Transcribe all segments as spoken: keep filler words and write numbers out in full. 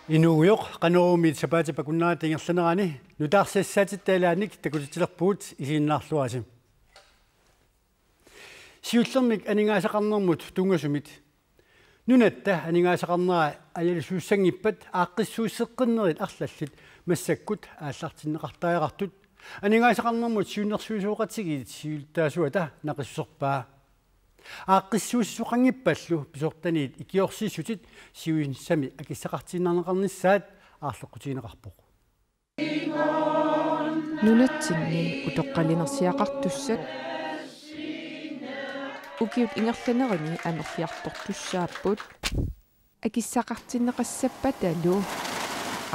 Inuugujoq Qanorumiit sapaatip akunnerata ingerlanerani nutaarsiassaatitta ilaannik takutitsilerpugut, isiginnaarluarisi. Siullermik aningaasaqarnermut tunngasumit. Nunatta aningaasaqarnera ajalusuussanngippat aaqqissuusseqqinnerit arlallit massakkut aallartinneqartariaqartut aningaasaqarnermut siunnersuisoqatigiit siulittaasuata naqissuserpaa. Aaqqissuussisoqanngippallu pisortaniit ikiorsiissutit siunissami akissaqartiinnarneqarnissaat aarleqqutigineqarpoq. Nunatsinni utoqqalinersiaqartussat ukiut ingerlanerini amerliartortussaapput. Akissaqartinneqassappatalu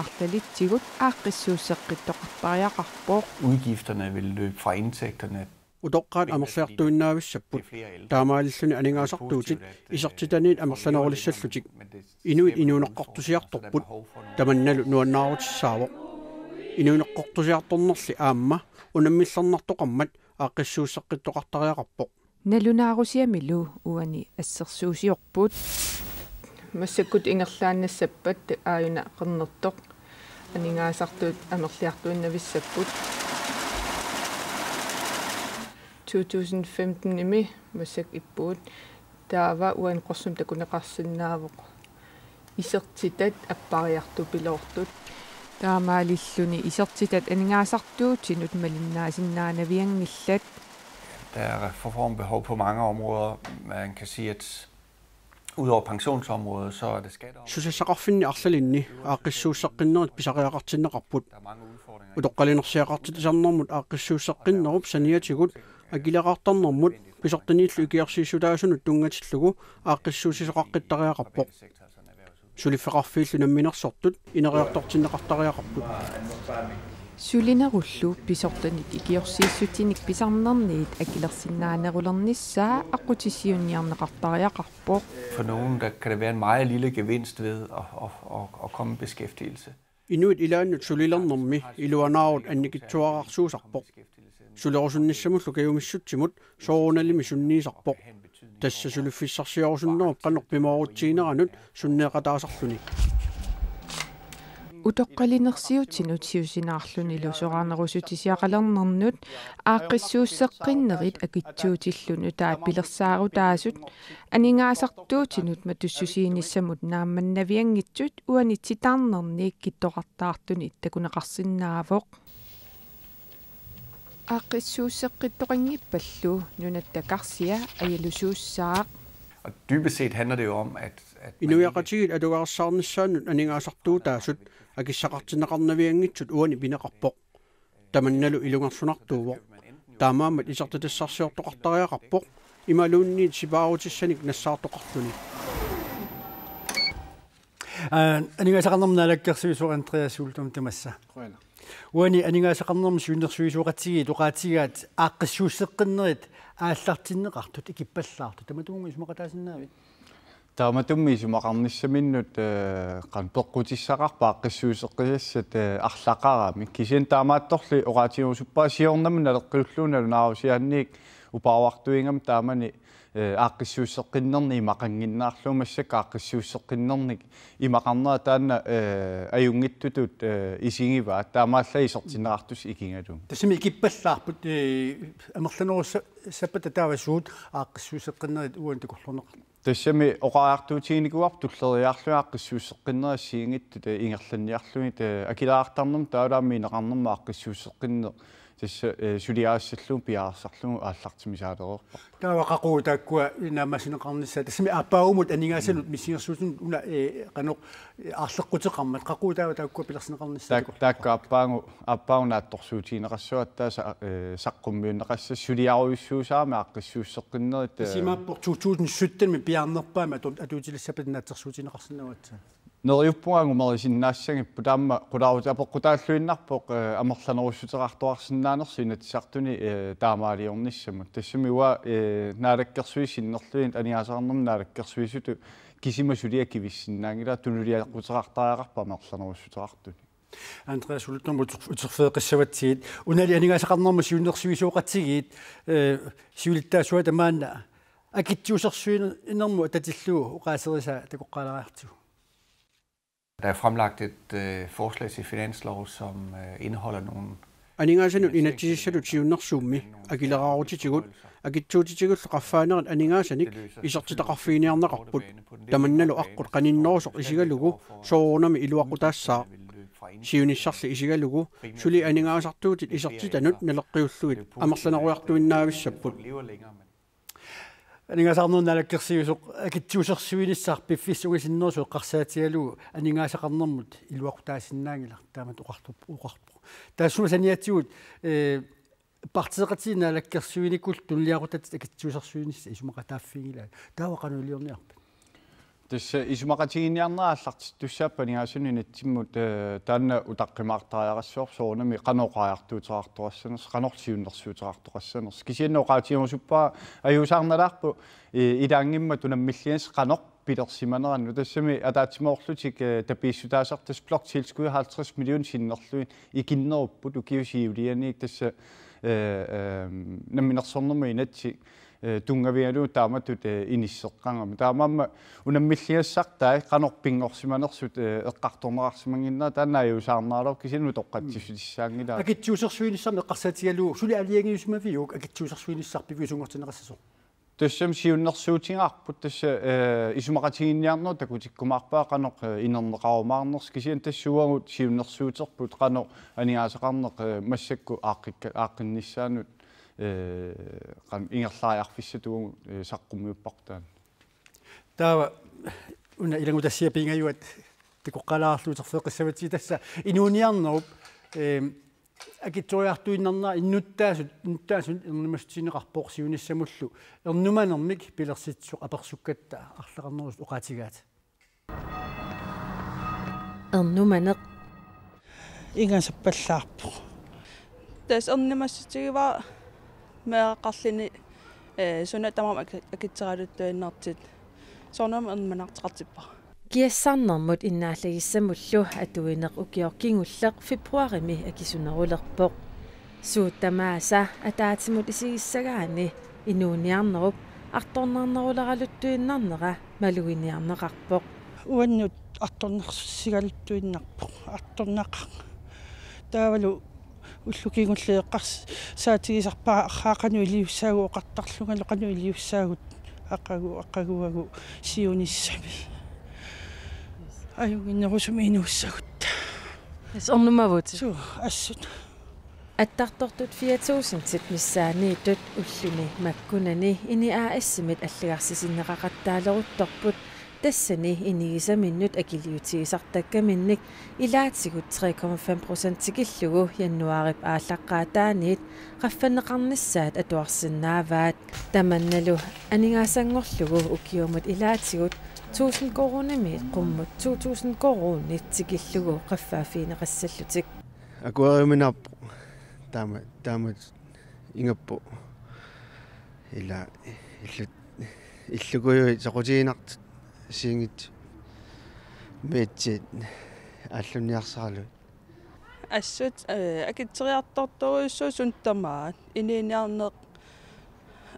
arlalitsigut aaqqissuusseqqittoqartariaqarpoq. Udgifterne vil løbe fra indtægterne. Utoqqaat amerliartuinnavissapput. Taamaalilluni aningaasartuutit isertitaniit amerlanerulissallutik. Inuit inuuneqqortusiartorput. Tamannalu nuannaarutissaavoq. Inuuneqqortusiartornerli aamma unammillernartoqarmat aaqqissuusseqqittoqartariaqarpoq. Nalunaarusiamilu uani assersuusiorput. Massakkut ingerlaannassappat aajuna qernertoq. Aningaasartuut amerliartuinnavissapput. Two thousand fifteen-imi massakkut ippugut. Taava uani qorsumik takuneqarsinnaavoq isertitat appariartupiloortut. Taamaalilluni isertitat aningaasartuutinut malinnaasinnaanavianngillat. Der er reformbehov på mange områder. Man kan sige, at udover pensionsområdet, så er det skatteområdet. Susassaqarfinni arlalinni aaqqissuusseqqinnerit pisariaqartinneqarput. Utoqqalinersiaqartitasarnermut aaqqissuusseqqinnerup saniatigut akileraartarnermut pisortaniillu ikiorsiissutaasunut tunngatillugu aaqqissuussisoqaqqittariaqarpoq. Suliffeqarfiillu namminersortut ineriartortinneqartariaqarput. Sulinerullu pisortanit ikiorsiissutinik pisarnerniit akilersinnaanerulernissaa aqqutissiuunniarneqartariaqarpoq. For nogen, der kan det være en meget lille gevinst ved at, at, at, at komme i beskæftigelse. Inuit ilaannut sulilernermi iluanaarut annikitsuararsuusarpoq. Sulerusunnissamullu kajumissutsimut soorunalimi sunniisarpoq. Tassa suliffissarsiorusunnerup qanoq pimoorutsigineranut sunneeqataasarluni. Utoqqalinersiutinut siusinaarlunilu soraarnerussutisiaqalernernut aaqqissuusseqqinnerit akitsuutillu nutaat pilersaarutaasut aningaasartuutinut matussusiinissamut naammannavianngitsut uani titarnerni kittorartaartuni takuneqarsinnaavoq. Aaqqissuusseqqittoqanngippalu nunatta karsia ajalusuussaaq. Og dybest set handler det jo om, at, at man ikke Inuiaqatigiit atugarissaarnissaannut aningaasartuutaasut akissaqartinneqarnavianngitsut uani pineqarpoq. Tamannalu ilungersunartuuvoq. Taamaammat isertitassarsiortoqartariaqarpoq. Imaluunniit sipaarutissanik nassaartoqarluni. Aa, aningaasaqarnermut naalakkersuisoq Andreas Uldum tamassa. Qujanaq. Uani aningaasaqarnermut siunnersuisoqatigiit oqaatigaat aaqqissuusseqqinnerit aallartinneqartut ikippallaartut. Tamatumunnga isumaqataasinnaavit? Taamatummi isumaqarnissaminnut, eh, qanoq peqqutissaqarpat aaqqissuusseqqisassat, eh, arlaqarami. Kisianni taamaattorli oqaatigerusuppara siornami naleqqiullugu nalunaarusiaanniit upaavartuigami taamani, eh, aaqqissuusseqqinnernik imaqannginnaarlugu massakkut aaqqissuusseqqinnernik imaqarnera taanna, eh, ajunngitsutut, eh, isigivaa taamaallaat isertinneqartussat ikigalugu. Tassami ikippallaarput, eh, amerlanerussa-, sappata taava suut aaqqissuusseqqinnerit uani takorloorneqartut? Tassami oqariartuutiginikuuarput tulleriiaarlugit aaqqissuusseqqinnerit assigiinngitsut, eh, ingerlanniarlugit, eh, akileraartarnermut taavalu ineqarnermut aaqqissuusseqqinneq tassa, eh, suliarissallugu piareersarlugu aallartimisaareerparput. Taava qaqugu taakkua naammassineqarnissaat, tassami aappaagumut aningaasanut misigersuusunut una, eh, qanoq, eh, aarleqquteqarmat, qaqugu taava taakkua pilersinneqarnissaat? Taak-, taakku aappaagu, aappaagu naatsorsuutigineqassagatta sa-, eh, saqqummiunneqassasoq suliarujussuusarami aaqqissuusseqqinnerit, eh, Tassa imaappoq to tusind sytten-imi piaarnerpaamik atu-, atuutilissappata naatsorsuutigineqarsinnaagatta. Neriuppunga angumerisinnaassagipput taama qularuta apeqqutaalluinnarpoq, eh, amerlanerussuteqartoqarsinnaanersoq Inatsisartuni, eh, taamaaliornissamut. Tassami uanga, eh, naalakkersuisut sinnerlugit aningaasaqarnermut naalakkersuisutut kisima suliaq kivissinnaanngilara, tunuliaquteqartariaqarpoq amerlanerussuteqartunik. Andreas Uldum, uter-, uterfigeqqissavatsigit, unali aningaasaqarnermut siunnersuisoqatigiit, eh, siulittaasuata maanna akitsuusersuinermut atatillugu oqaaserisaa takoqqaalaariartigu. Der er fremlagt et øh, forslag til finanslov, som øh, indeholder nogle Aningaasanut inatsisissatut siunnersuummi akileraarutitigut akitsuutitigullu qaffaanerit aningaasanik isertitaqarfiginiarneqarput. Tamannalu aqqut qaninnerusoq isigalugu soorunami iluaqutaassaaq. Siunissarli isigalugu suli aningaasartuutit isertitanut naleqqiullugit amerlanerujartuinnavissapput. Aningaasaqarnerup naalakkersuisoq akitsuusersuinissaq piffissap ungasinnerusoq eqqarsaatigalugu aningaasaqarnermut iluaqutaasinnaanngilaq taamatut oqartup-, oqarpoq. Taassuma saniatigut, eh, partiiqatigiit naalakkersuinikullu tunuliaqutatit akitsuusersuinissaq isumaqataaffiginngilaat. Taava qanoq iliorniarpat? Tassa isumaqatigiinniarneq aallartittussaapput aningaasanut inatsimmut, eh, taanna utaqqimaartariaqassasoq soorunami qanoq oqariartuuteqartoqassanersoq, qanorlu siunnersuuteqartoqassanersoq. Kisianni oqaatigerusuppara ajuusaarnalaarpoq, eh, ilaanngimmat unammilligassaq qanoq pilersimanerannut. Tassami ataatsimoorlutik, eh, tapiissutaasartut tassa bloktilskud halvtreds million sinnerlugit ikinnerupput ukiup siuliani, tassa, eh, eh, Namminersornermut Inatsit, eh, tunngavigalugu taamatut, eh, inisseqqagami. Taamaammat unammilligassartai qanoq pinngorsimanersut, eh, eqqartorneqarsimannginnera taanna ajuusaarneraluarpoq, kisianni utoqqatsissutissaanngilaat. Akitsuusersuinissarmi eqqarsaatigalugu suli aalajangiussimaviuk akitsuusersuinissaq piviusunngortinneqassasoq? Tassami siunnersuutigaarput, tassa, eh, isumaqatigiinniarnerup takutikkumaarpaa qanoq, eh, inerneqarumaarnersoq, kisianni tassa uagut siunnersuuterput qanoq aningaasaqarneq, eh, massakkut aaqqikka-, aaqqinnissaanut, eh, qan-, ingerlariarfissatut uagut, eh, saqqummiupparput taanna. Taava una ilanngutassiaq pingajuat takoqqaalaarlugu uterfigeqqissavatsigit, tassa inuuniarnerup, eh, akitsoriartuinnarnera innuttaasut, innuttaasut ernumassutigineqarpoq siunissamullu ernumanermik pilersitsisoq apersukkatta arlaqarnerusut oqaatigaat. Ernumaneq. Ingasappallaarpoq. Tassa ernumassutigivara meeraqarluni, eh, suna tamarmi aki-, akitsoriartuinnartut. Soorunami ernumanartoqartippara. Kiassarnermut innaallagissamullu atuineq ukioq kingulleq februarimi akisunerulerpoq. Suut tamaasa ataatsimut isigissagaanni inuuniarnerup artornarneruleraluttuinnarnera maluginiarneqarpoq. Uannut artornarsigaluttuinnarpoq, artornaqaaq. Taavalu ullut kingulliit eqqarsaatigisarpara arraa qanoq iliussaagut oqartarlungalu qanoq iliussaagut aqagu, aqaguagu siunissami. Ajunnginnerusumik inuussagutta. Tassa ernumavutit? Suu, assut. Attartortut fire tusindit missaanniittut ulluni makkunani INI A/S-imit allagarsisinneqaqattaaleruttorput, tassani inigisaminnut akiliutigisartakkaminnik ilaatigut tre komma fem procent tikillugu januaarip aallaqqaataaniit qaffanneqarnissaat atuarsinnaavaat. Tamannalu aningaasanngorlugu ukiumut ilaatigut tusind koruunimiit qummut to tusind koruunit tikillugu qaffaaffigineqassallutik. Akueriuminaappoq taama, taamatut ingammik. Ila illu, illukujuit soqutiginartut assigiinngitsut, miitsit aallunniarsaralugit. Assut, eh, akitsoriartortorujussuuvoq suut tamaat. Inuuniarneq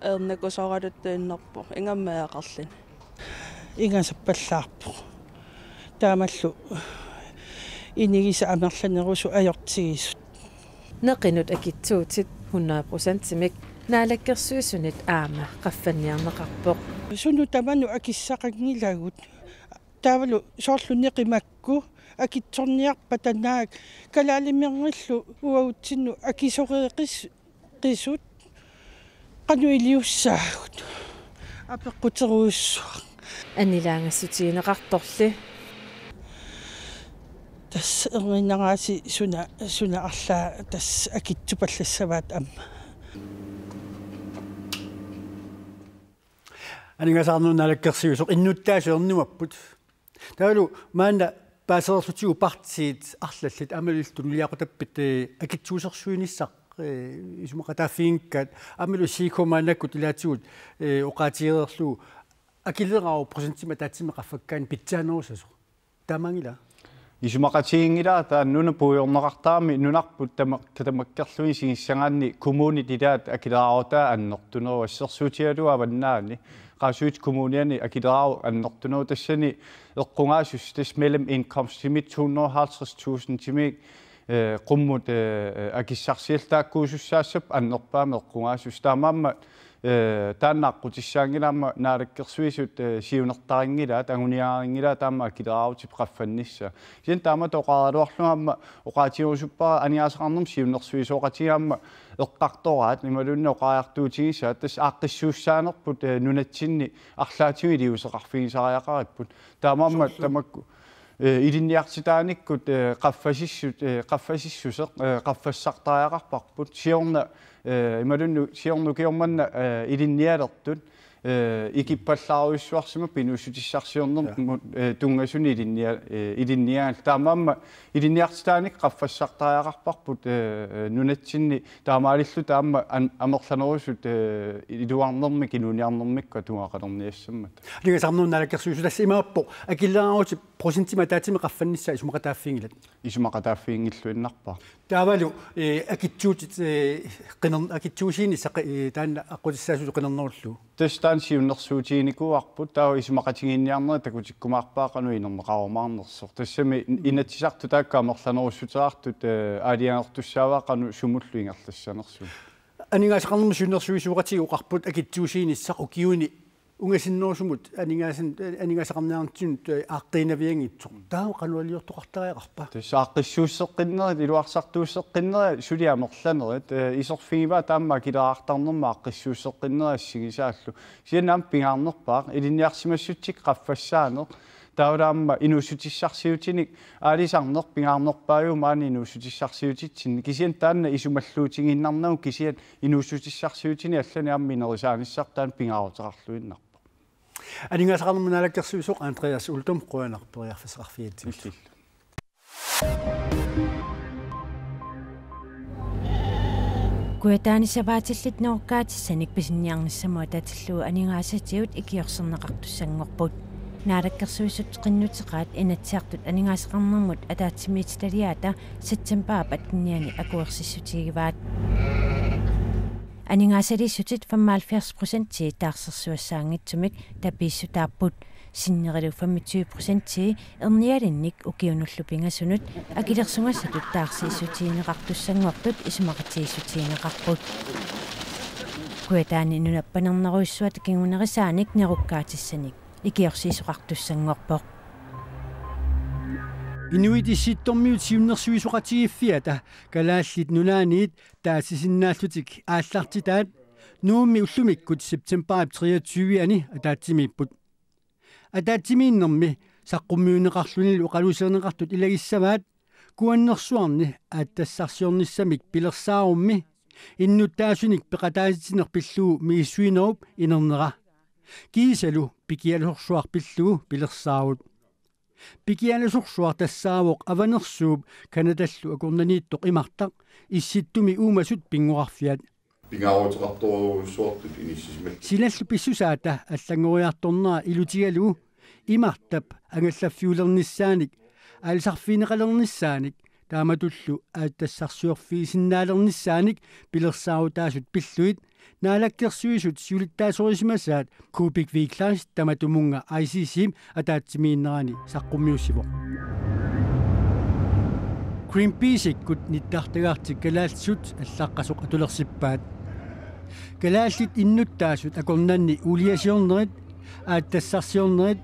ernumasooraluttuinnarpoq ingammik meeraqarluni. Ingasappallaarpoq. Taamallu inigisat amerlanerusut ajortigisut. Neqinut akitsuutit hundrede procentimik Naalakkersuisunit aamma qaffanniarneqarpoq. Sunut tamanut akissaqanngilagut. Taavalu soorlu neqi makku akitsorniarpata naak kalaaliminnillu uagutsinnut akisoreeqis-, qisut qanoq iliussaagut. Apeqquterujussuaq. Annilaangassutigineqartorli. Tassa erniinnaraasi suna, suna arlaat tassa akitsupallassavaat aamma. Aningaasaqarnerup naalakkersuisoq innuttaasut ernumapput. Taavalu maanna paasereerlutigu partiit arlallit aammalu illit tunuliaqutappit, eh, akitsuusersuinissaq, eh, isumaqataaffiginngikkaat aammalu S I K maannakkut ilaatigut, eh, oqaatigereerlugu akileraarut procentimik ataatsimik qaffakkaanni pitsaanerussasoq. Taamaanngilaq? Isumaqatiginngilara taanna nuna puigorneqartarami nunarput tama-, tamakkerluni sinissagaanni kommunit ilaat akileraarutaa annertuneruvoq, assersuutigalugu avannaani. Qaasuitsup Kommuniani akileraavoq annertuneruvoq, tassani eqqugaasussaat tassa mellemindkomstimit to hundrede og halvtreds tusindimit, eh, qummut, eh, akissarsialluta taakkuusussaassapput annerpaamik eqqugaasussaat. Taamaammat, eh, taanna aqqutissaanngilaq aamma Naalakkersuisut, eh, siunertarinngilaat, anguniagarinngilaat taama akileraarutip qaffannissaa. Kisianni taamatut oqaraluarlunga aamma oqaatigerusuppara aningaasaqarnermut siunnersuisoqatigiit aamma eqqartoraat imaluunniit oqariartuutigisaat, tassa aaqqissuussaanerput, eh, nunatsinni arlaatigut iliuuseqarfigisariaqaripput. Taamaammat tamakku, eh, ilinniartitaanikkut, eh, qaffasissut, eh, qaffasissuseq, eh, qaffassartariaqarparput. Siorna, eh, imaluunniit siorna ukioq manna, eh, ilinnialertut, eh, ikippallaarujussuarsimapput inuussutissarsiornermut, eh, tunngasunik ilinnia-, eh, ilinniagallit. Taamaammat ilinniartitaanikkut qaffassartariaqarparput, eh, eh, nunatsinni taamaalilluta aamma an-, amerlanerusut, eh, iluarnermik, inuuniarnermikkut atugaqalerniassammat. Aningaasaqarnermut Naalakkersuisut tassa imaappoq akileraarutip procentimik ataatsimik qaffannissaa isumaqataaffiginngilat? Isumaqataaffiginngilluinnarpara. Taavalu, eh, akitsuutit, eh, qiner-, akitsuusiinissaq, eh, taanna aqqutissaasutut qinernerullugu? Tassa taanna siunnersuutiginikuuarput, taava isumaqatigiinniarnerit takutikkumaarpaat qanoq inerneqarumaarnersoq. Tassami Inatsisartut taakku amerlanerussuteqartut, eh, aalajangertussaavaat qanoq sumullu ingerlassanersugut. Aningaasaqarnermut siunnersuisoqatigiit oqarput akitsuusiinissaq ukiuni ungasinnerusumut aningaasan-, aningaasaqarniarnitsinut, eh, aaqqiinavianngitsoq. Taava qanoq iliortoqartariaqarpa? Tassa aaqqissuusseqqinnerit, iluarsartuusseqqinnerit, suli amerlanerit, eh, iserfigivaat taama akileraartarnermut aaqqissuusseqqinnerit assigisaallu. Kisianni aamma pingaarnerpaaq ilinniarsimassutsit qaffassaaneq. Taavalu aamma inuussutissarsiutinik aalisarneq pingaarnerpaajuvoq maani inuussutissarsiutitsinni. Kisianni taanna isumalluutigiinnarnagu kisianni inuussutissarsiutini allani aamma inerisaanissartaa pingaaruteqarluinnarpoq. Aningaasaqarnermut Naalakkersuisoq Andreas Uldum, qujanaq periarfissaqarfigatsigut. Illillu. Kujataani savaatillit nerukkaatissanik pisiniarnissamut atatillugu aningaasatigut ikiorserneqartussanngorput. Naalakkersuisut qinnuteqaat Inatsisartut aningaasaqarnermut ataatsimiititaliaata septembarip attenianni akuersissutigivaat. Aningaasaliissutit femoghalvfjerds procentii taarsersugassaanngitsumik tapiissutaapput. Sinnerilu femogtyve procentii ernialinnik ukiunullu pingasunut akilersugassatut taarsiissutigineqartussanngortut isumaqatigiissutigineqarput. Kujataani nunap panernerujussuata kingunerisaanik nerukkaatissanik ikiorsiisoqartussanngorpoq. Inuit Issittormiut siunnersuisoqatigiiffiata Kalaallit Nunaanniit taasisinnaallutik aallartitaat Nuummi ullumikkut septembarip treogtyve-ani ataatsimiipput. Ataatsimiinnermi saqqummiunneqarlunilu oqaluuserineqartut ilagissavaat Kuannersuarni aatsitassarsiornissamik pilersaarummi innuttaasunik peqataatitsineq pillugu misissuinerup inernera. Kiisalu Pikialasorsuaq pillugu pilersaarut. Pikialasorsuaq tassaavoq Avanersuup Canadallu akornanniittoq imartaq Issittumi uumasut pinngorarfiat. Pingaaruteqartorujussuartut inissisimallutik. Silallu pissusaata allanngoriartornera ilutigalugu imartap angallaffiulernissaanik, aalisarfigineqalernissaanik, taamatullu aatsitassarsiorfigisinnaalernissaanik pilersaarutaasut pillugit Naalakkersuisut siulittaasorisimasaat Kuupik V. Kleist tamatumunnga I C C-p ataatsimiinnerani saqqummiussivoq. Greenpeace-ikkut nittartagartik kalaallisut allaqqasoq atulersippaat. Kalaallit innuttaasut akornanni uuliasiornerit, aatsitassarsiornerit,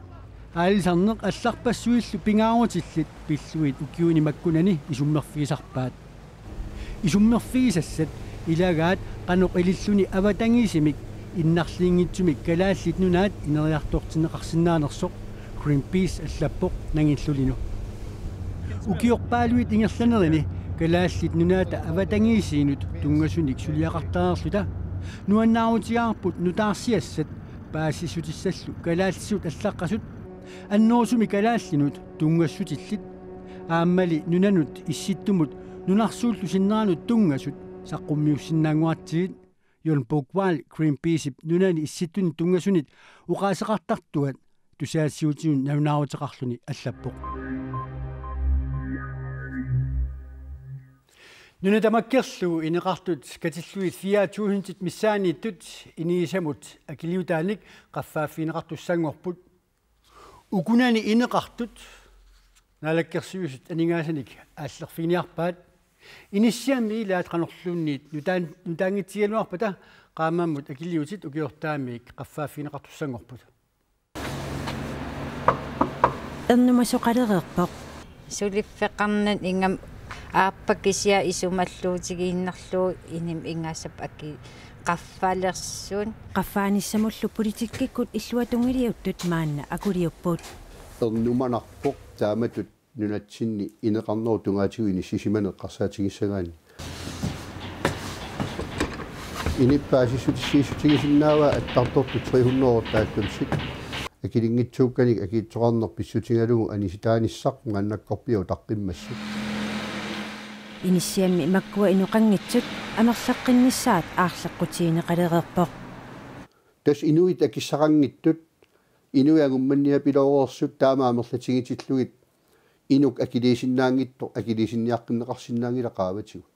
aalisarneq allarpassuillu pingaarutillit pillugit ukiuni makkunani isummerfigisarpaat. Isummerfigisassat ilagaat qanoq ililluni avatangiisimik innarliinngitsumik Kalaallit Nunaat ineriartortinneqarsinnaanersoq, Greenpeace allappoq nangillulinu. Ukiorpaaluit ingerlanerini Kalaallit Nunaata avatangiisiinut tunngasunik suliaqartareerluta nuannaarutigaarput nutaarsiassat paasissutissallu kalaallisut allaqqasut annerusumik kalaallinut tunngassutillit, aammali nunanut Issittumut nunarsuullu sinneranut tunngasut saqqummiussinnaanngoratsigit, Jon Buchwald Greenpeace-ip nunani Issittuni tunngasunit oqaaseqartartuat tusagassiuutinut nalunaaruteqarluni allappoq. Nuna tamakkerlugu ineqartut katillugit fire tusindit missaanniittut inigisamut akiliutaanik qaffaaffigineqartussanngorput. Ukunani ineqartut Naalakkersuisut aningaasanik aallerfiginiarpaat. Inissiammi ilaat qanorluunniit nutaan-, nutaanngitsigigaluarpata qaammammut akiliutit ukiortaamik qaffaaffigineqartussanngorput. Ernumasoqalereerpoq. Suliffeqarnani ingammik aappaat kisiat isumalluutigiinnarlugu inimi ingasap aki qaffalersut. Qaffaanissamullu politikkikkut illuatungiliuttut maanna akuliupput. Ernumanarpoq taamatut nunatsinni ineqarnerup tungaatigut inissisimaneq eqqarsaatigissagaanni. Inip paasissutissiissutigisinnaavaa attartortut tre hundrede otteoghalvfemsit. Akilinngitsuukkanik akiitsoqarneq pissutigalugu anisitaanissaq maannakkorpiaq utaqqimmassuk. Inissiammi makkua inoqanngitsut amerlaqqinnissaat aarleqqutigineqalereerpoq. Tassa inuit akissaqanngitsut, inuit angummanniapilooreersut taama amerlatigisillugit inuk akiliisinnaanngitsoq akiliisinniaqqinneqarsinnaanngilaq qaavatigut.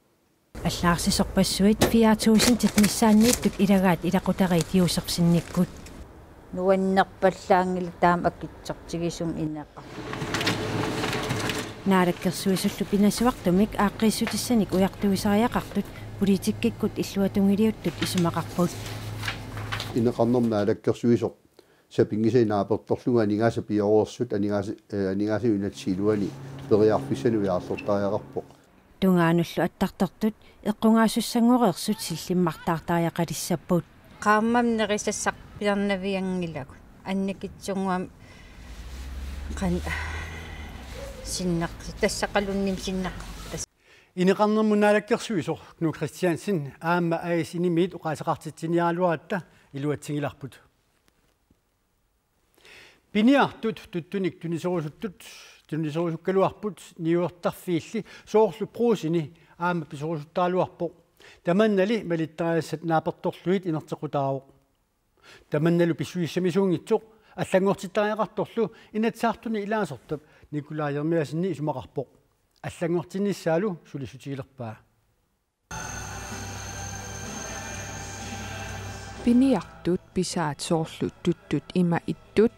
Allaarsisorpassuit fire tusindit missaanniittut ilagaat ilaqutariit Josefsenikkut. Nuannerpallaanngilaq taama akitsortigisumik ineqartoq. Naalakkersuisullu pinasuartumik aaqqiissutissanik ujartuisariaqartut politikkikkut illuatungiliuttut isumaqarput. Ineqarnermut naalakkersuisoq sapinngisanik naapertorlugu aningaasat pioreersut aningaasa-, eh, aningaasat inatsisillutik periarfissanik ujaarlertariaqarpoq. Tungaanullu attartortut eqqungaasussanngornersut sillimmartaartariaqalissapput. Qaammammi nerisassarpiarnavianngilagut. Annikitsunnguamik qan-, sinneq-, tassaqalunnimi sinneq-, tas-. Ineqarnermut naalakkersuisoq Knud Kristiansen aamma A/S Inimiit oqaaseqartitsiniaraluaratta iluatsingilarput. Piniartut tuttunik tuniserusuttut, tuniserusukkaluarput niuertarfiilli soorlu Brugseni aamma pisorusuttaraluarpoq. Tamannali malittarisassat naapertorlugit inerteqqutaavoq. Tamannalu pissusissamisuunngitsoq allanngortittariaqartorlu Inatsisartuni ilaasortap Nikolaj Jeremiassenip isumaqarpoq. Allanngortinnissaalu sulissutigilerpaa. Piniartut pisaat soorlu tuttut ima ittut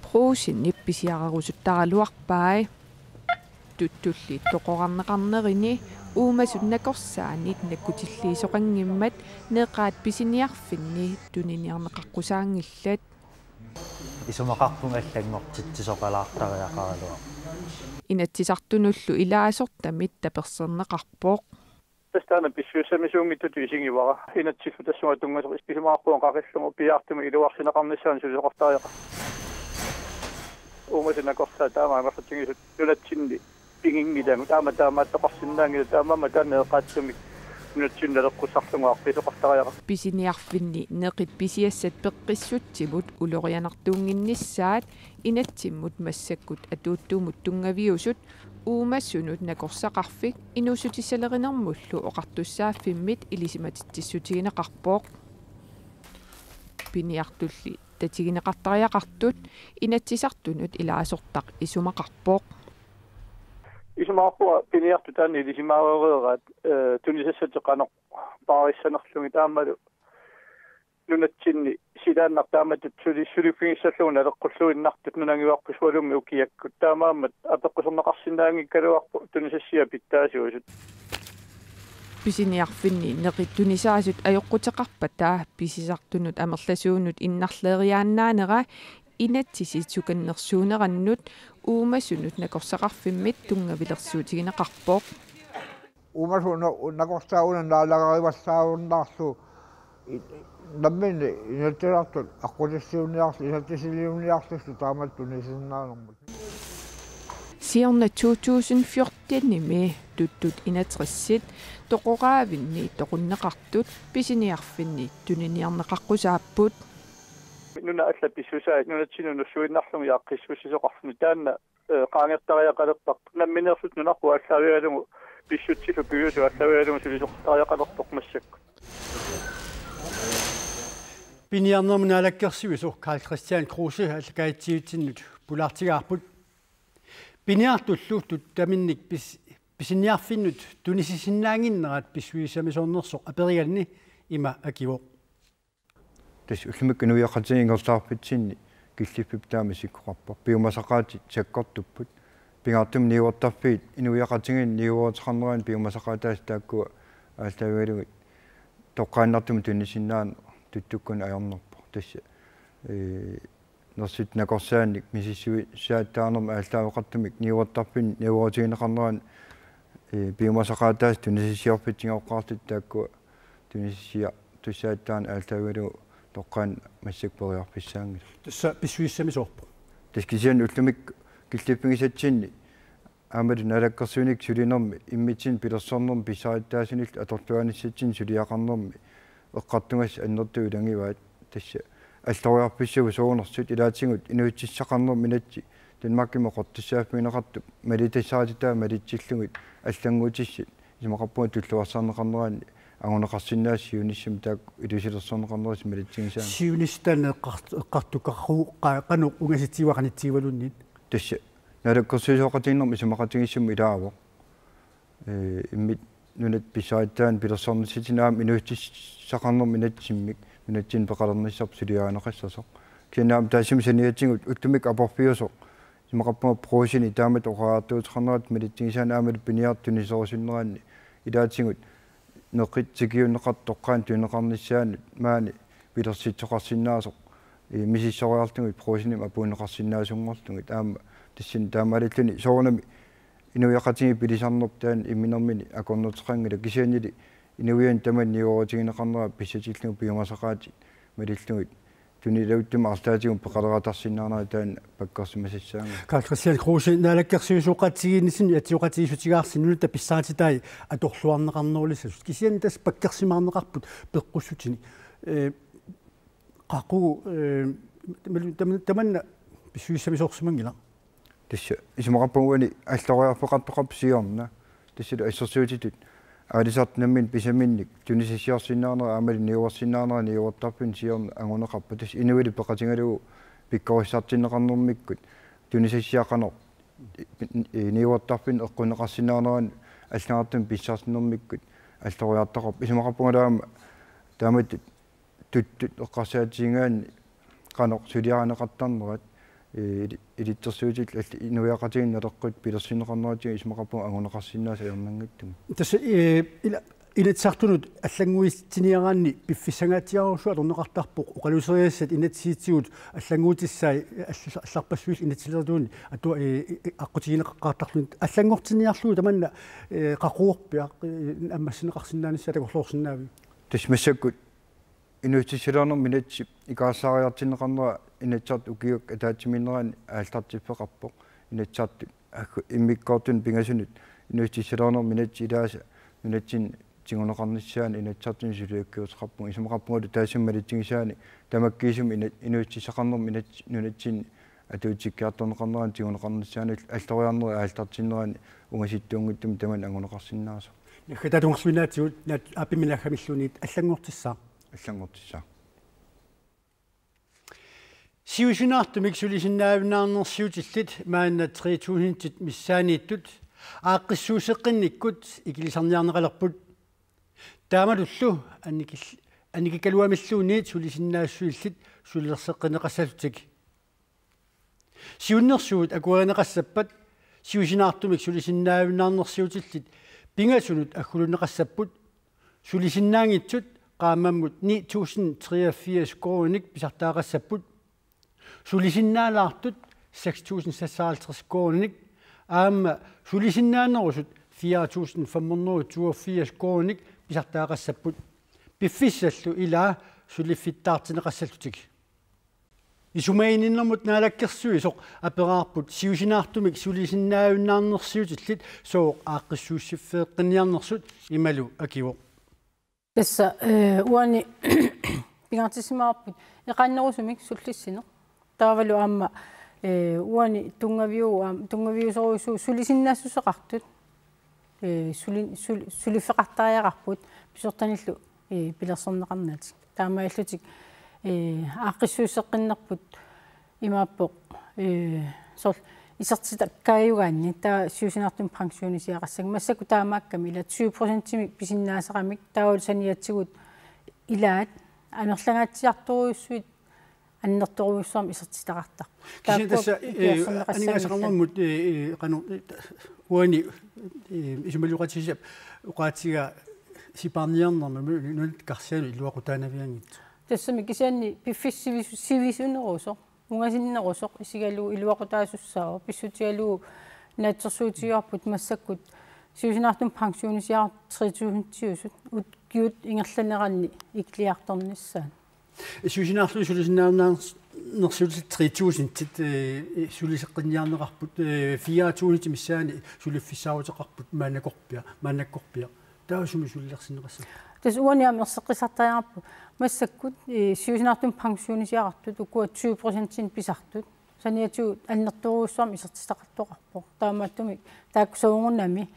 Brugsenip pisiarerusuttaraluarpai. Tuttulli toqorarneqarnerini uumasut nakorsaanit nakkutilliisoqanngimmat neqaat pisiniarfinni tuniniarneqaqqusaanngillat. Isumaqarpunga allanngortitsisoqalaartariaqaraluarpoq. Inatsisartunullu ilaasortamit taperserneqarpoq. Tassa taanna pissusissamisuunngitsutut isigivara. Inatsillu tassunga tunngasoq isumaqarpunga qaqillugu piaartumik iluarsineqarnissaanut sulisoqartariaqarpoq. Uumasut nakorsaat taama amerlatigisut nunatsinni piginngilagut, taama taamaattoqarsinnaanngilaq, taamaammat taanna eqqaatsumik nunatsinni naleqqussarlugu aaqqiisoqartariaqarpoq. Pisiniarfinni neqit pisiassat peqqissutsimut ulorianartuunnginnissaat inatsimmut massakkut atuuttumut tunngaviusut uumasunut nakorsaqarfik inuussutissalerinermullu oqartussaaffimmit ilisimatitsissutigineqarpoq. Piniartulli tatigineqartariaqartut Inatsisartunut ilaasortaq isumaqarpoq. Isumaqarpunga piniartut taanna ilisimaareeraat, eh, tunisassatik qanoq paarissanerlugit aammalu nunatsinni silaannaq taamatut suli-, suliffigissallugu naleqqulluinnartut nunangivarput sualummik ukiakkut. Taamaammat apeqquserneqarsinnaanngikkaluarpoq tunisassiat pitsaasuusut. Pisiniarfinni neqit tunisaasut ajoquteqarpata pisisartunut amerlasuunut innarleeriaannaanera inatsisit sukannersuunerannut uumasunut nakorsaqarfimmit tunngavilersuutigineqarpoq. Uumasut una-, nakorsaat una naalagarivallaarunnaarlugu i-, namminneq Inatsisartut aqqutissiuunniarlu-, inatsisiliunniarlusi taamatut tunisisinnaanermut. Siorna to tusind fjortenimi tuttut inatrissit toqoraavinni toqunneqartut pisiniarfinni tuniniarneqaqqusaapput. Nunat allat pissusaat nunatsinnut nussuinnarlugit aaqqissuussisoqarluni taanna, eh, qaangertariaqalerparput. Nammineerluta nunarput aallaavigalugu pissutsillu piviusut aallaavigalugu sulisoqartariaqalerpoq massakkut. Piniarnermut naalakkersuisoq Karl-Kristian Kruse aallakaatitsivitsinnut pulaartigaarput. Piniartullu tuttaminnik pis-, pisiniarfinnut tunisisinnaannginnerat pissusissamisoornersoq aperiganni ima akivoq: Tassa ullumikkut inuiaqatigiit ingerlaarfitsinni killiffik taama isikkoqarpoq. Piumasaqaatit sakkortupput. Pingaartumik niuertarfiit inuiaqatigiinni niueruteqarneranni piumasaqaataasut taakkua aallaavigalugit toqqaannartumik tunisinnaaneq tuttukkunni ajornarpoq. Tassa ee, nersut nakorsaannik misissuisaatitaanermik aallaaveqartumik niuertarfinni niuerutigineqarneranni ee, piumasaqaataasut tunisissiorfitsinngoqqaartut taakkua tunisissiartussaatitaaneq aallaavigalugu toqqaannaq massakkut periarfissaanngillat. Tassa pissusissamisoorpoq. Tassa kisianni ullumikkut killiffigisatsinni aammalu naalakkersuinikkut sulinermi immitsinnut pilersornermi pissarsiataasunillu atorluaanissatsinnik suliaqarnermi eqqartugassat annertuut ilagivaat. Tassa alloriarfissuuvoq soorunami ilaatigut inuussutissaqarnermut inatsit Danmarkimi qertussaaffigineqartut malittassarititai malitsillugit allannguutissat isumaqarpunga tulluarsarneqarneranni anguneqarsinnaasut siunissami taakku ilusilersorneqarnerisa malitsigisaanni. Siunissami eqqart-, eqqartukkaqqu-, qa-, qanoq ungasitsivaa qanitsigivaluunniit? Tassa naalakkersuisooqatigiinnermi isumaqatigiissummik ilaavoq. Ee, imminnut nunat pissarsiataanik pilersornissatsinnik aamma inuussutissaqarnermut inatsimmik nunatsinni peqalernissarput suliarineqassasoq. Kisianni aamma taassuma saniatigut ullumikkut aporfiusoq isumaqarpunga Brugsenip taamatut oqariartuuteqarnerata malitsigisaanni aammalu piniartut tuniserusunneranni ilaatigut neqit tikiunneqartut toqqaannaq tunineqarnissaannut maani pilersitsisoqarsinnaasoq, ee, misissoriarlugit Brugsenimut apuunneqarsinnaasunngorlugit aamma tassani taamaalilluni soorunami inuiaqatigiit pilisarnerput taanna imminermini akornuteqanngilaq kisiannili inuiannut tamanut niuerutigineqarnera pissatillugu piumasaqaatit malillugit tunilauttumik arlaatigut peqaleratarsinnaanerat taanna pakkersimasassaanga. Karl-Kristian Kruse, naalakkersuisooqatigiinnissinni atsioqatigiissutigaarsinni nunat pissarsiatitai atorluarneqarnerulissasut. Kisianni tassa pakkersimaarneqarput peqqussutini. Ee, qaqugu, ee, taman-, taman-, tamanna pissusissamisoorsimanngilaq. Tassa isumaqarpunga uani alloriarfeqartoqarpoq siorna. Tassalu assersuutitut aalisartut namminneq pisaminnik tunisissiorsinnaanerat aammalu niuersinnaanerat niuertarfinni siorna anguneqarpoq. Tassa inuillu peqatigalugu pikkorissartinneqarnermikkut tunisassiaq qanoq i-, i-, niuertarfinni eqqunneqarsinnaanerannut allagartamik pissarsinermikkut alloriartoqarpoq. Isumaqarpunga taama taamatut tuttut eqqarsaatigigaanni qanoq suliarineqartarnerat, ee, ili-, ilitsersuutillu allat inuiaqatigiinni naleqquttut pilersinneqarneratigut isumaqarpunga anguneqarsinnaasut ajornanngitsumik. Tassa, ee, ila Inatsisartunut allannguussiniaraanni piffissangaatsiarujussuaq atorneqartarpoq oqaluuserisassat inatsisitigut allannguutissai all-, allarpassuillu inatsisilerituunni atua-, ee, ee, aqqutigineqaqqaartarluni. Allanngortinniarlugu tamanna, ee, qaqugupiaq, ee, ammassinneqarsinnaanissaa takorloorsinnaaviuk? Tassa massakkut inuussutissaliornermut inatsit ikaarsaariartinneqarnera Inatsisartut ukiukkut ataatsimiinnerani aallartiffeqarpoq. Inatsisartut aggu immikkoortunik pingasunut inuussutissaliornermut inatsit ilaasa nunatsinni tiguneqarnissaannut Inatsisartuni suliakkiuteqarpunga. Isumaqarpungalu taassuma malitsigisaanik tamakkiisumik ina-, inuussutissaqarnermut inatsit nunatsinni atuutsikkiartorneqarnerannut tiguneqarnissaanut alloriarnerit aallartinneranni ungasittuunngitsumik tamanna anguneqarsinnaasoq. Naggataata tunngaviunnaatsigut, naak aappimmi naggamiilluunniit allanngortissaaq. Allanngortissaaq. Siusinaartumik sulisinnaajunnaarnersiutillit maanna tre tusindit missaanniittut aaqqissuusseqqinnikkut ikilisarniarneqalerput. Taamatullu annikil-, annikikkaluamilluunniit sulisinnaassusillit sulilerseqqinneqassallutik. Siunnersuut akuerineqassappat siusinaartumik sulisinnaajunnaarnersiutillit pingasunut agguluneqassapput, sulisinnaanngitsut qaammammut ni tusind treogfirs koruuninik pisartagaqassapput, sulisinnaalaartut seks tusind seksoghalvtreds koruuninik aamma sulisinnaanerusut fire tusind fem hundrede toogfirs koruuninik pisartagaqassapput. Piffissallu ilaa suliffittaartinneqassallutik. Isumaginninnermut naalakkersuisoq aperaarput siusinaartumik sulisinnaajunnaarnersiutillit sooq aaqqissuussiffeeqqinniarnersut, imalu akivoq: Tassa, ee, uani pingaartissimavarput eqaannerusumik sullissineq. Taavalu aamma, ee, uani tunngaviu-, aam-, tunngaviusorujussuuvoq sulisinnaassuseqartut. Ee, suli-, sul-, suliffeqartariaqarput pisortanillu, ee, pilersorneqarnatik. Taamaalillutik, ee, aaqqissuusseqqinnerput imaappoq, ee, soorlu Isertitakkaajugaanni taava siusinaartumik pensionisiaqassanngilaq, massakkut taamaakkami ila tyve procentimik pisinnaasaramik, taavalu saniatigut ilaat amerlangaatsiartorujussuit annertoorujussuarmik isertitaqartarput. Kisianni taakkua tassa, eh, ikiorserneqassanngillat. Aningaasaqarnermut, eh, eh, qanoq, eh, uani, eh, isumalioqatigiissap oqaatigaa sipaarniarnermi nunatta karsianut iluaqutaanavianngitsoq. Tassami kisianni piffissaq sivisu-, sivisunerusoq, ungasinnerusoq isigalugu iluaqutaasussaavoq, pissutigalugu naatsorsuutigaarput massakkut siusinaartumik pensionisiaqartut tre tusindiusut ukiut ingerlaneranni ikiliartornissaat. Siusinaarluni sulisinnaaners-, nersuutit tre tusindit, eh, suliseqqinniarneqarput, eh, fire tusind missaani suliffissaaruteqarput maannakorpiaq, maannakkorpiaq. Taava sumi sulilersinneqassapput? Tassa uani aamma erseqqissartariaqarpoq. Massakkut, eh, siusinaartumik pensionisiaqartut ukua tyve procentinik pisartut saniatigut annertoorujussuarmik isertitaqartoqarpoq. Taamaattumik taakku soorunami,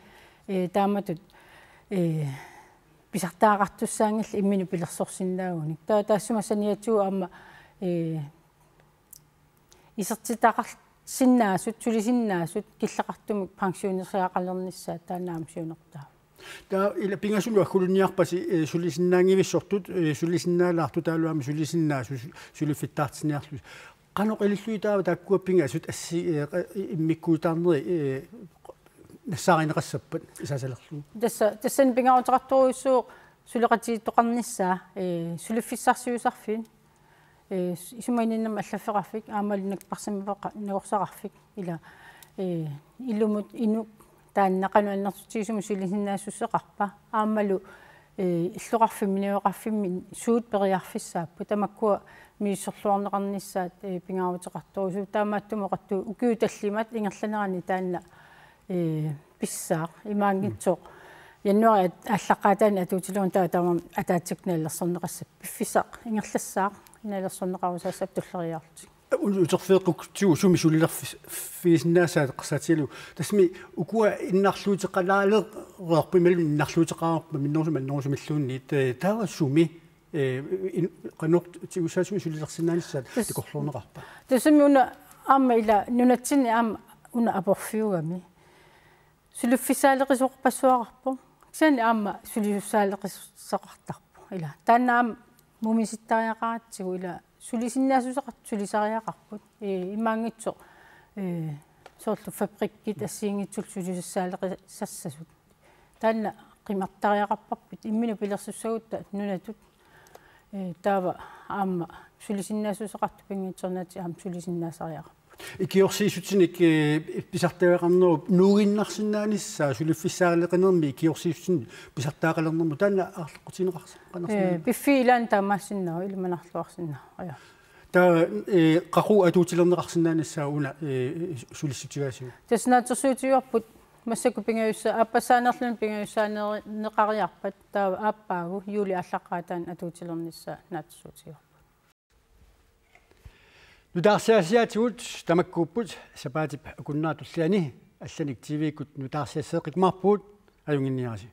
eh, taamatut, eh, pisartagaqartussaanngillat imminut pilersorsinnaagunik. Taava taassuma saniatigut aamma, eh, isertitaqarsinnaasut, sulisinnaasut killeqartumik pensionisiaqalernissaat taanna aamma siunertaavoq. Taava ila pingasunut aggulunniarpasi, eh, sulisinnaanngivissortut, eh, sulisinnaalaartut taavalu aamma sulisinnaasut su-, suliffittaartinniarlutik. Qanoq ilillugu taava taakkua pingasut assi-, eh, qa-, immikkuutaarneri, eh, nassaarineqassappat isaasalerlugu? Tassa, tassani pingaaruteqartorujussuuvoq suleqatigiittoqarnissaa, eh, suliffissarsiuisarfiit, eh, isumaginninnermik allaffeqarfik, aammalu nakkarsimaveqa-, nakorsaqarfik, ila, eh, ilumut inuk taanna qanoq annertutigisumik sulisinnaassuseqarpa, aammalu, eh, illoqarfimmi, najugaqarfimmi suut periarfissaapput, tamakkua misissorluarneqarnissaat, eh, pingaaruteqartorujussuuvoq, taamaattumik oqartugut ukiut tallimat ingerlaneranni taanna, eh, pissaaq, imaanngitsoq. Januaarip aallaqqaataani atuutileruni taava tamarmik ataatsikkut nalilersorneqassapput, piffissaq ingerlassaaq, nalilersorneqarusaassapput tulleriiaarlutik. Un-, uterfigeqqutsigu sumi sulilerfis-, figisinnaassaat eqqarsaatigalugu. Tassami ukua innarluuteqalaalereerput imaluunniit innarluuteqareerput minnerusumik annerusumilluunniit, eh, taava sumi, eh, in-, qanoq tigussaasumik sulilersinnaanissaat Tassa-, takorloorneqarpa? Tassami una aamma ila nunatsinni aamma una aporfiugami suliffissaaleqisoqarpassuaqarpoq. Kisianni aamma sulisussaaleqisoqartarpoq. Ila taanna aamma mumisittariaqaratsigu ila sulisinnaassuseqartut sulisariaqarput. Eh, imaanngitsoq, eh, soorlu fabrikkit assigiinngitsullu sulisussaaleqisassasut. Taanna qimartariaqarparput imminut pilersussagutta nunatut. Eh, taava aamma sulisinnaassuseqartut pinngitsoornatik aamma sulisinnaasariaqarput. Ikiorsiissutinik, eh, pisartagaqarnerup nuuginnarsinnaanissaa suliffissaaleqinermi ikiorsiissutinik pisartagaqalernermut taanna aarleqqutigineqarsinnaava? Eh, piffiit ilaanni taamaassinnaavoq, ilimanarluarsinnaavoq. Ajaa. Taava, eh, qaqugu atuutilerneqarsinnaanissaa una, eh, sulissutigaasiuk? Tassa naatsorsuutigaarput massakkut pingajussaa-, aappassaanerluni pingajussaaneqariarpat taava aappaagu juulip aallaqqaataani atuutilernissaa naatsorsuutigaarput. Nutaarsiaasiaatigut tamakkuupput sapaatip akunnerata tulliani, allanik T V-kkut nutaarsiassigeqqikkumaarpugut, ajunnginniarisi.